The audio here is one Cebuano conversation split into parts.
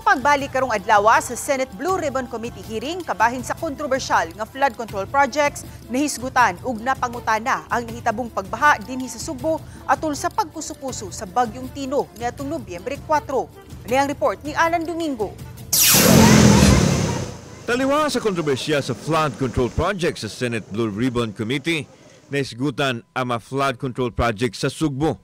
pagbalik karong adlaw sa Senate Blue Ribbon Committee hearing kabahin sa kontrobersyal nga flood control projects, nahisgutan ug napangutana ang nahitabong pagbaha dinhi sa Sugbo atol sa pagkuso-kuso sa bagyong Tino niadtong Nobyembre 4. Ani ang report ni Alan Domingo. Taliwa sa kontrobersya sa flood control project sa Senate Blue Ribbon Committee, nahisgutan ang mga flood control project sa Sugbo.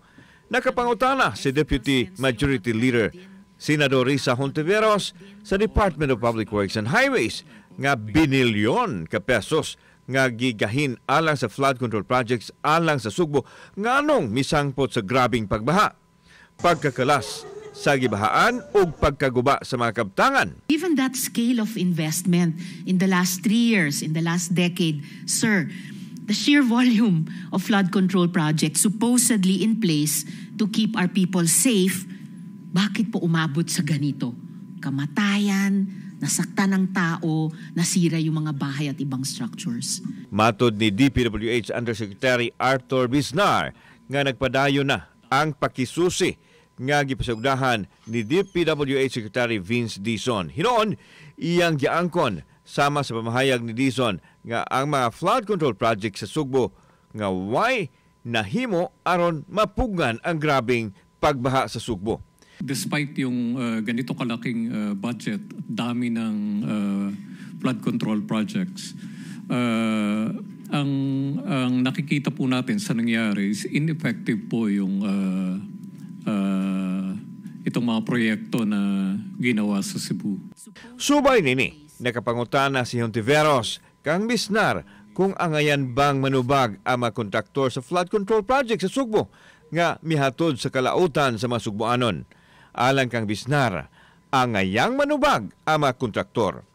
Nakapangutana si Deputy Majority Leader Senador Risa Hontiveros sa Department of Public Works and Highways nga binilyon ka pesos nga gigahin alang sa flood control projects alang sa Sugbo, nganong misangpot sa grabing pagbaha, pagkakalas sa gibahaan ug pagkaguba sa mga kabtangan. Given that scale of investment in the last 3 years, in the last decade, sir, the sheer volume of flood control projects supposedly in place to keep our people safe, bakit po umabot sa ganito? Kamatayan, nasaktan ng tao, nasira yung mga bahay at ibang structures. Matod ni DPWH Undersecretary Arthur Bisnar nga nagpadayon na ang pakisusi nga gipasugdahan ni DPWH Secretary Vince Dizon. Hinuon, iyang giangkon sama sa pamahayag ni Dizon nga ang mga flood control project sa Sugbo nga way nahimo aron mapugngan ang grabing pagbaha sa Sugbo. Despite yung ganito kalaking budget, dami ng flood control projects, ang nakikita po natin sa nangyari is ineffective po yung itong mga proyekto na ginawa sa Cebu. Subay nini, nakapangutana si Hontiveros kang Bisnar kung angayan bang manubag ang mga kontraktor sa flood control project sa Sugbo nga mihatod sa kalautan sa mga Sugboanon. Alang kang Bisnar, angayang manubag ang mga kontraktor.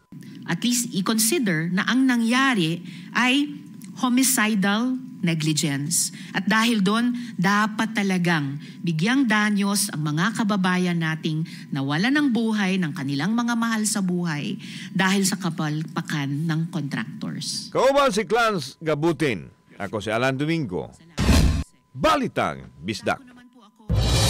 At least i-consider na ang nangyari ay homicidal negligence. At dahil doon, dapat talagang bigyang danyos ang mga kababayan nating nawala ng buhay ng kanilang mga mahal sa buhay dahil sa kapalpakan ng contractors. Kauban si Clans Gabutin. Ako si Alan Domingo. Balitang Bisdak.